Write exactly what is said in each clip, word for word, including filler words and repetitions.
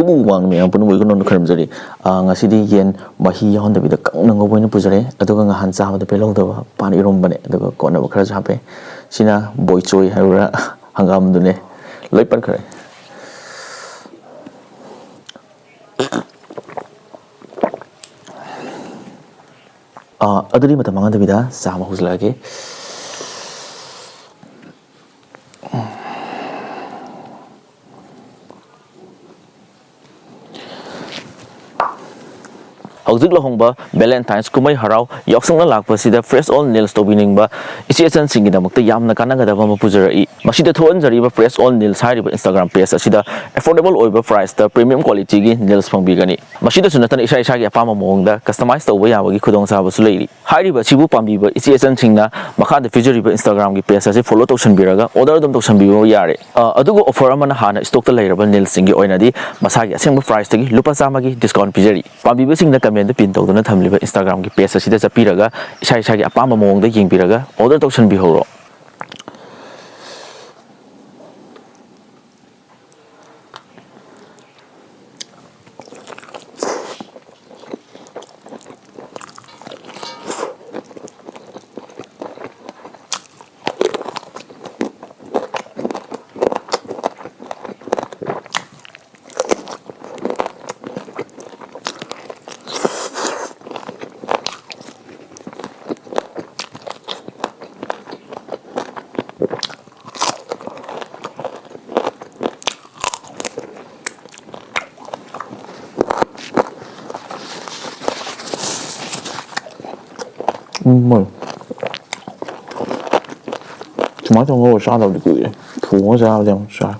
ꯎ ꯋꯥꯡꯅ ꯃꯌꯥꯝ ꯄꯨꯝꯅꯃꯛ ꯑꯣꯏꯒꯅꯣꯅ ꯈꯨꯔꯨꯝꯖꯔꯤ꯫ ꯑꯥ, ꯉꯁꯤꯗꯤ ꯌꯦꯟ ꯃꯍꯤ ꯌꯥꯎꯍꯟꯗꯕꯤꯗ ꯀꯪꯅ ꯉꯧꯕ ꯑꯣꯏꯅ ꯄꯨꯖꯔꯦ꯫ ꯑꯗꯨꯒ ꯉꯍꯥꯟ ꯆꯥꯕꯗ ꯄꯦꯜꯍꯧꯗꯕ ꯄꯥꯟ ꯏꯔꯣꯝꯕꯅꯦ꯫ ꯑꯗꯨꯒ ꯀꯣꯠꯅꯕ ꯈꯔꯁꯨ ꯍꯥꯞꯄꯦ꯫ ꯁꯤꯅ ꯕꯣꯏꯆꯣꯏ ꯍꯥꯏꯕ꯭ꯔꯥ, ꯍꯪꯒꯥꯝꯗꯨꯅꯦ꯫ ꯂꯣꯏ ꯄꯟꯈ꯭ꯔꯦ꯫ ꯑꯥ, ꯑꯗꯨꯗꯤ ꯃꯇꯝ ꯃꯥꯡꯍꯟꯗꯕꯤꯗ ꯆꯥꯕ ꯍꯧꯖꯤꯜꯂꯛꯑꯒꯦ꯫ ꯍꯧꯖꯤꯛ ꯂꯨꯍꯣꯡꯕ, Valentine's ꯀꯨꯝꯍꯩ ꯍꯔꯥꯎ ꯌꯥꯎꯁꯪꯅ ꯂꯥꯛꯄꯁꯤꯗ Fresh All Nails ꯇꯧꯕꯤꯅꯤꯡꯕ ꯏꯆꯦ ꯏꯆꯟꯁꯤꯡꯒꯤꯗꯃꯛꯇ ꯌꯥꯝꯅ ꯀꯥꯟꯅꯒꯗꯕ ꯑꯃ ꯄꯨꯖꯔꯛꯏ꯫ ꯃꯁꯤꯗ ꯊꯣꯛꯍꯟꯖꯔꯤꯕ Fresh All Nails ꯍꯥꯏꯔꯤꯕ Instagram page ꯑꯁꯤꯗ affordable ꯑꯣꯏꯕ priceꯇ premium qualityꯒꯤ nails ꯐꯪꯕꯤꯒꯅꯤ꯫ ꯃꯁꯤꯗꯁꯨ ꯅꯠꯇꯅ ꯏꯁꯥ ꯏꯁꯥꯒꯤ ꯑꯄꯥꯝꯕ ꯃꯑꯣꯡꯗ customize ꯇꯧꯕ ꯌꯥꯕꯒꯤ ꯈꯨꯗꯣꯡꯆꯥꯕꯁꯨ ꯂꯩꯔꯤ꯫ ꯍꯥꯏꯔꯤꯕ ꯑꯁꯤꯕꯨ ꯄꯥꯝꯕꯤꯕ ꯏꯆꯦ ꯏꯆꯟꯁꯤꯡꯅ ꯃꯈꯥꯗ ꯄꯤꯖꯔꯤꯕ Instagramꯒꯤ page ꯑꯁꯤ follow ꯇꯧꯁꯟꯕꯤꯔꯒ order ꯑꯗꯨꯝ ꯇꯧꯁꯟꯕꯤꯕ ꯌꯥꯔꯦ꯫ ꯑ, ꯑꯗꯨꯒ offer ꯑꯃꯅ ꯍꯥꯟꯅ stockꯇ ꯂꯩꯔꯕ nailsꯁꯤꯡꯒꯤ ꯑꯣꯏꯅꯗꯤ ꯃꯁꯥꯒꯤ ꯑꯁꯦꯡꯕ priceꯇꯒꯤ ꯂꯨꯄꯥ ꯆꯥꯝꯃꯒꯤ discount ꯄꯤꯖꯔꯤ꯫ ꯄꯥꯝꯕꯤꯕꯁꯤꯡꯅ commentꯗ pin ꯇꯧꯗꯨꯅ ꯊꯝꯂꯤꯕ Instagramꯒꯤ page ꯑꯁꯤꯗ ꯆꯠꯄꯤꯔꯒ ꯏꯁꯥ ꯏꯁꯥꯒꯤ ꯑꯄꯥꯝꯕ ꯃꯑꯣꯡꯗ ꯌꯦꯡꯕꯤꯔꯒ order ꯇꯧꯁꯟꯕꯤꯍꯧꯔꯣ꯫ ꯎꯝ, ꯃꯣꯏ ꯁꯨꯃꯥꯏꯅ ꯇꯧꯔꯒ ꯆꯥꯗꯕꯗꯤ ꯀꯨꯏꯔꯦ꯫ ꯊꯣꯡꯉꯒ ꯆꯥꯕꯗꯤ ꯌꯥꯝ ꯆꯥꯏ꯫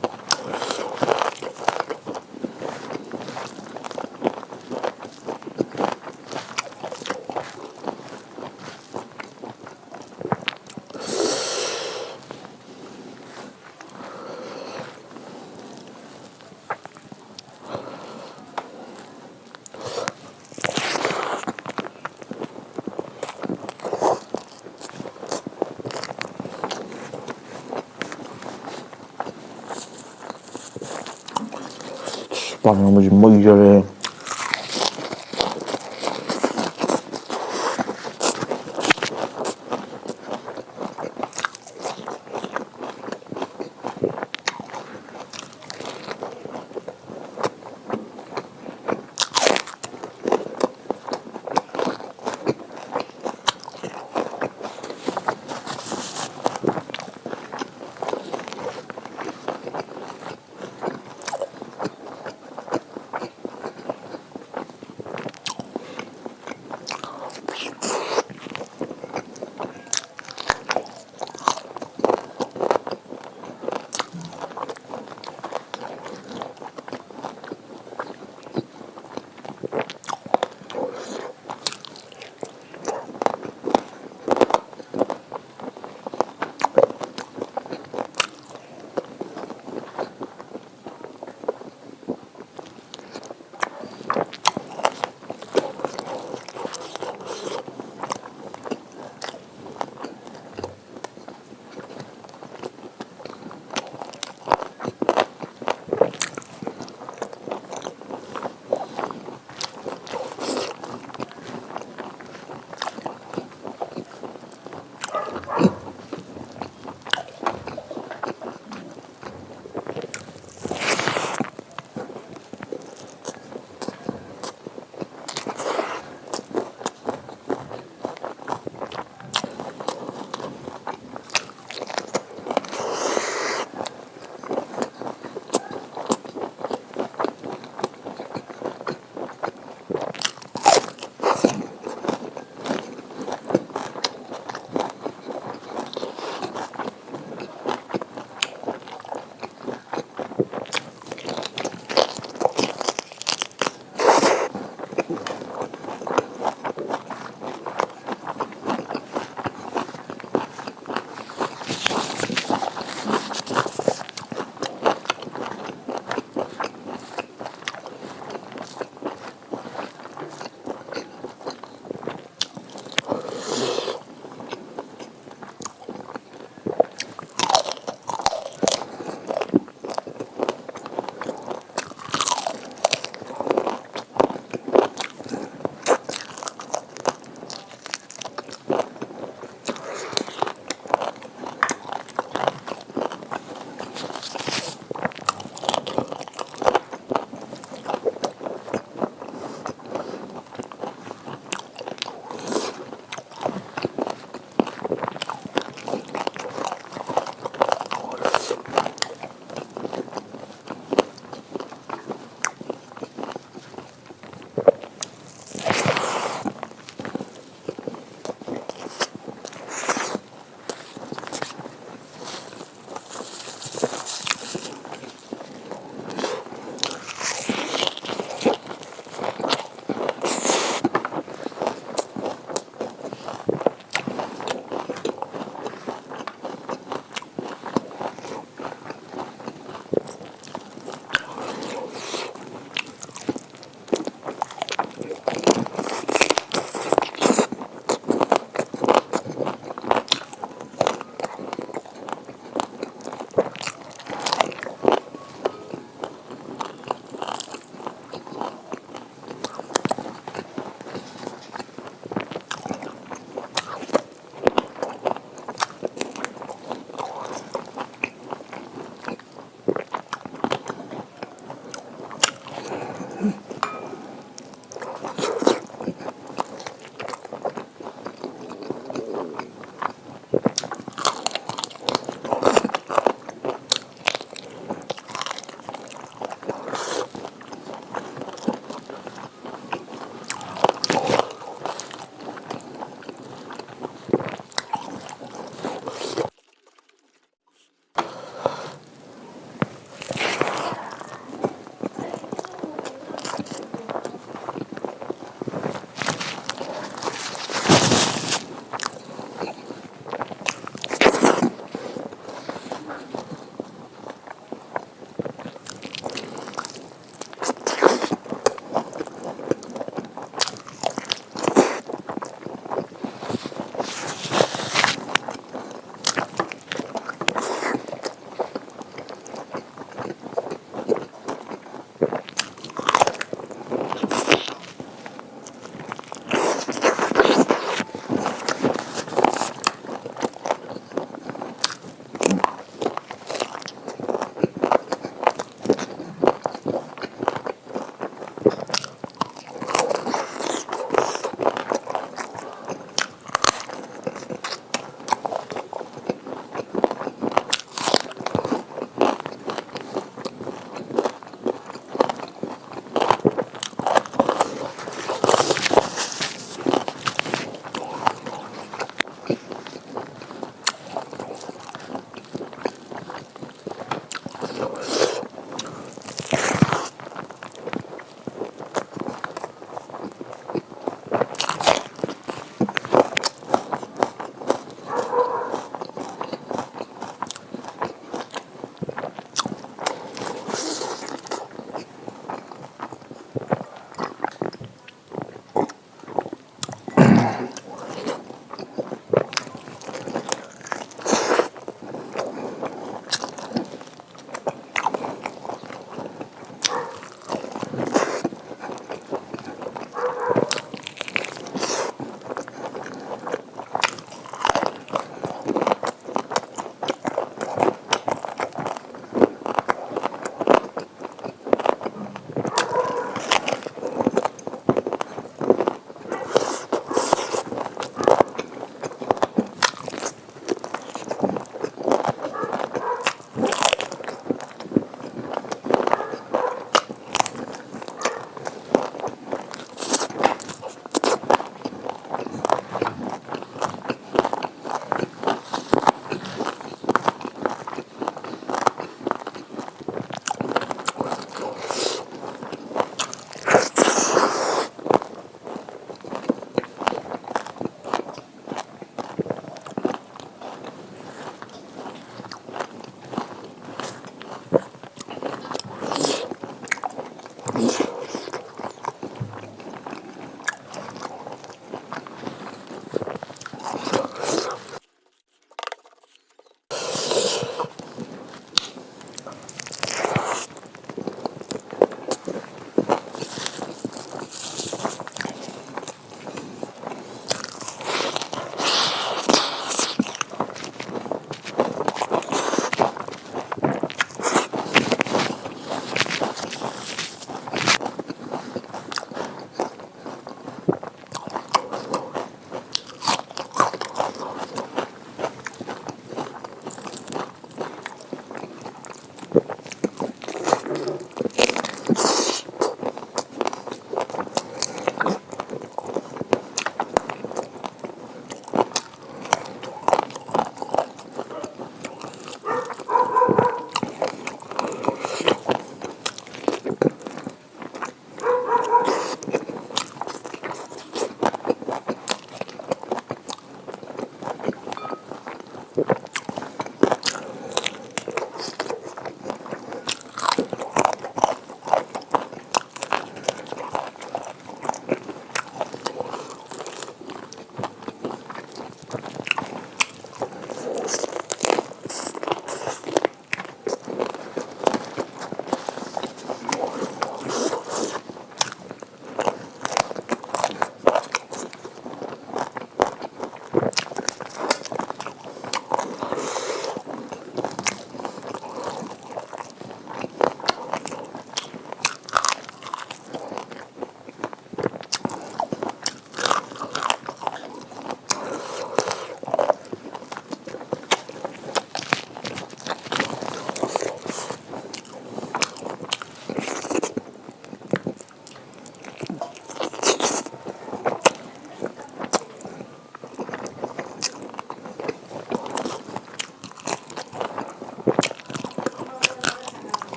ꯄꯥꯛꯅꯕꯁꯨ ꯃꯩ ꯆꯠꯂꯦ꯫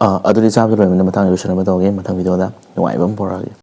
ꯑꯥ, ꯑꯗꯨꯗꯤ ꯆꯥꯕꯗ ꯂꯣꯏꯔꯕꯅꯤꯅ ꯃꯊꯪ ꯂꯣꯏꯁꯤꯟꯅꯕ ꯇꯧꯒꯦ꯫ ꯃꯊꯪ video ꯗ ꯅꯨꯡꯉꯥꯏꯕ ꯑꯃ ꯄꯨꯔꯛꯑꯒꯦ꯫